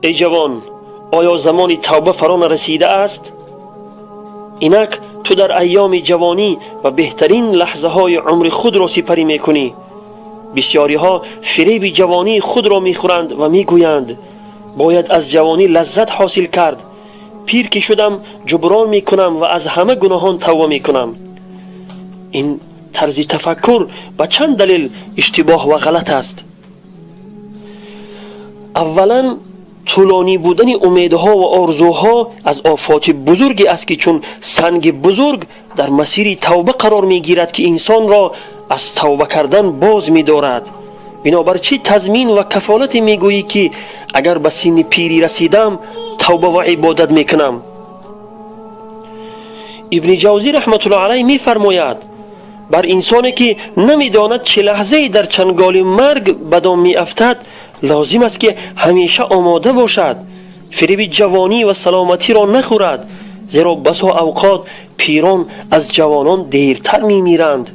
Эй ҷавон, оё замони тавба фаро нарасида аст? Инак ту дар айёми ҷавонӣ ва беҳтарин лаҳзаҳои умри худро сипарӣ мекунӣ. Бисьёриҳо фиреби ҷавонии худро мехӯранд ва мегӯянд: бояд аз ҷавонӣ лаззат ҳосил кард, пир ки шудам, ҷуброн мекунам ва аз ҳама гуноҳон тавба мекунам. Ин тарзи тафаккур ба чанд далел иштибоҳ ва ғалат аст. Аввалан, тӯлонӣ будани умедҳо ва орзуҳо аз офоти бузурге аст, ки чун санги бузург дар масири тавба қарор мегирад, ки инсонро аз тавба кардан боз медорад. Бинобар чӣ тазмин ва кафолате мегӯӣ, ки агар ба синни пирӣ расидам, тавба ва ибодат мекунам? Ибни Ҷавзӣ раҳматуллоҳ алайҳ мефармояд: бар инсоне, ки намедонад чӣ лаҳзае дар чанголи марг ба дом меафтад, лозим аст, ки ҳамеша омода бошад, фиреби ҷавонӣ ва саломатиро нахӯрад, зеро басо авқот пирон аз ҷавонон дертар мемиранд.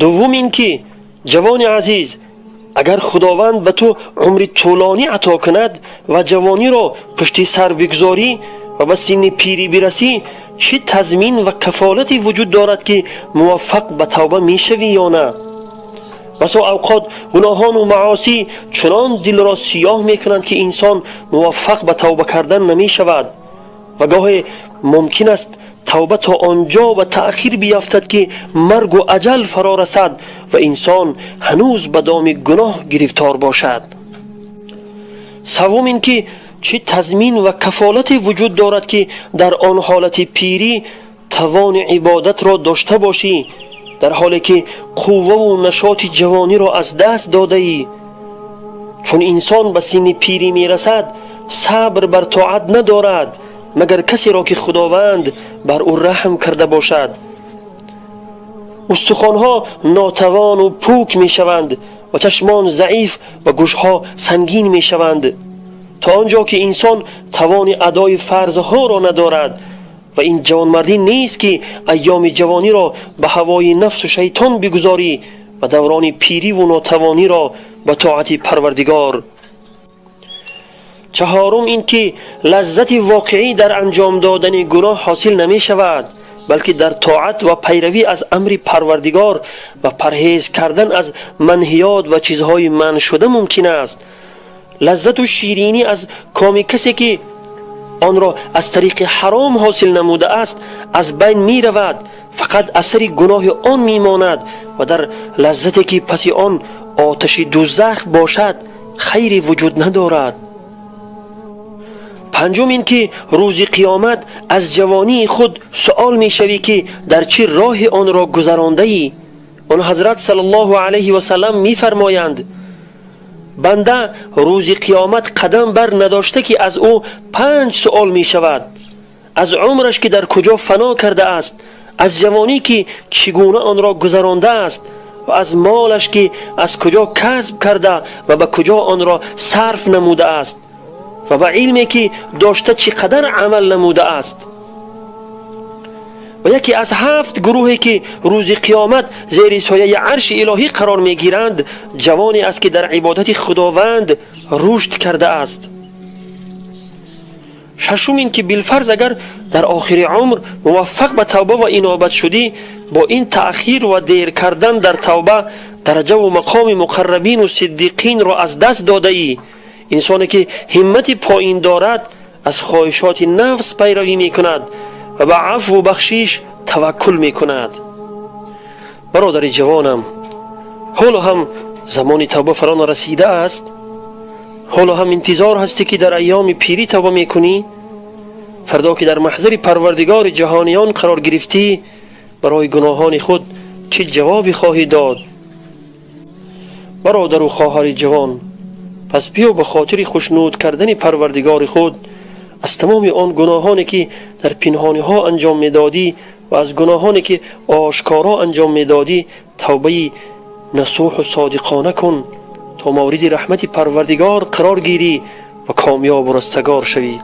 Дуввум ин ки, ҷавони азиз, агар Худованд ба ту умри тӯлонӣ ато кунад ва ҷавониро пушти сар бигузорӣ ва ба синни пирӣ бирасӣ, чӣ тазмин ва кафолате вуҷуд дорад, ки муваффақ ба тавба мешавӣ ё на? Басо авқот гуноҳону маосӣ чунон дилро сиёҳ мекунанд, ки инсон муваффақ ба тавба кардан намешавад, ва гоҳе мумкин аст, тавба то он ҷо ба таъхир биафтад, ки маргу аҷал фаро расад ва инсон ҳанӯз ба доми гуноҳ гирифтор бошад. Саввум ин ки, чӣ тазмин ва кафолате вуҷуд дорад, ки дар он ҳолати пирӣ тавони ибодатро дошта бошӣ, дар ҳоле ки қувваву нашоти ҷавониро аз даст додаӣ? Чун инсон ба синни пирӣ мерасад, сабр бар тоат надорад, магар касеро, ки Худованд бар ӯ раҳм карда бошад. Устухонҳо нотавону пӯк мешаванд ва чашмон заиф ва гӯшҳо сангин мешаванд, то он ҷо ки инсон тавони адои фарзҳоро надорад. Ва ин ҷавонмардӣ нест, ки айёми ҷавониро ба ҳавои нафсу шайтон бигузорӣ ва даврони пириву нотавониро ба тоати Парвардигор. Чаҳорум ин ки, лаззати воқеӣ дар анҷом додани гуноҳ ҳосил намешавад, балки дар тоат ва пайравӣ аз амри Парвардигор ва парҳез кардан аз манҳиёт ва чизҳои манъ шуда мумкин аст. Лаззату ширинӣ аз коми касе, ки онро аз тариқи ҳаром ҳосил намудааст, аз байн меравад, фақат асари гуноҳи он мемонад ва дар лаззате, ки паси он оташи дузах бошад, хайре вуҷуд надорад. Панҷум ин ки, рӯзи қиёмат аз ҷавонии худ суол мешавӣ, ки дар чӣ роҳе онро гузарондаӣ. Он ҳазрат саллаллоҳу алайҳи васаллам мефармоянд: банда рӯзи қиёмат қадам бар надошта, ки аз ӯ панҷ суол мешавад: аз умраш, ки дар куҷо фано кардааст, аз ҷавонӣ, ки чӣ гуна онро гузарондааст, ва аз молаш, ки аз куҷо касб карда ва ба куҷо онро сарф намудааст, ва ба илме, ки дошта, чӣ қадар амал намудааст. Ва яке аз ҳафт гурӯҳе, ки рӯзи қиёмат зери сояи арши илоҳӣ қарор мегиранд, ҷавоне аст, ки дар ибодати Худованд рушд кардааст. Шашум ин ки, билфарз агар дар охири умр муваффақ ба тавба ва инобат шудӣ, бо ин таъхир ва дер кардан дар тавба дараҷаву мақоми муқаррабину сиддиқинро аз даст додаӣ. Инсоне, ки ҳиммати поин дорад, аз хоҳишоти нафс пайравӣ мекунад ва ба афву бахшиш таваккул мекунад. Бародари ҷавонам, ҳоло ҳам замони тавба фаро нарасидааст? Ҳоло ҳам интизор ҳастӣ, ки дар айёми пирӣ тавба мекунӣ? Фардо, ки дар маҳзари Парвардигори ҷаҳониён қарор гирифтӣ, барои гуноҳони худ чӣ ҷавобе хоҳӣ дод? Бародару хоҳари ҷавон, пас биё, ба хотири хушнуд кардани Парвардигори худ аз тамоми он гуноҳоне, ки дар пинҳониҳо анҷом медодӣ, ва аз гуноҳоне, ки ошкоро анҷом медодӣ, тавбаи насӯҳу содиқона кун, то мавриди раҳмати Парвардигор қарор гирӣ ва комёбу растагор шавӣ.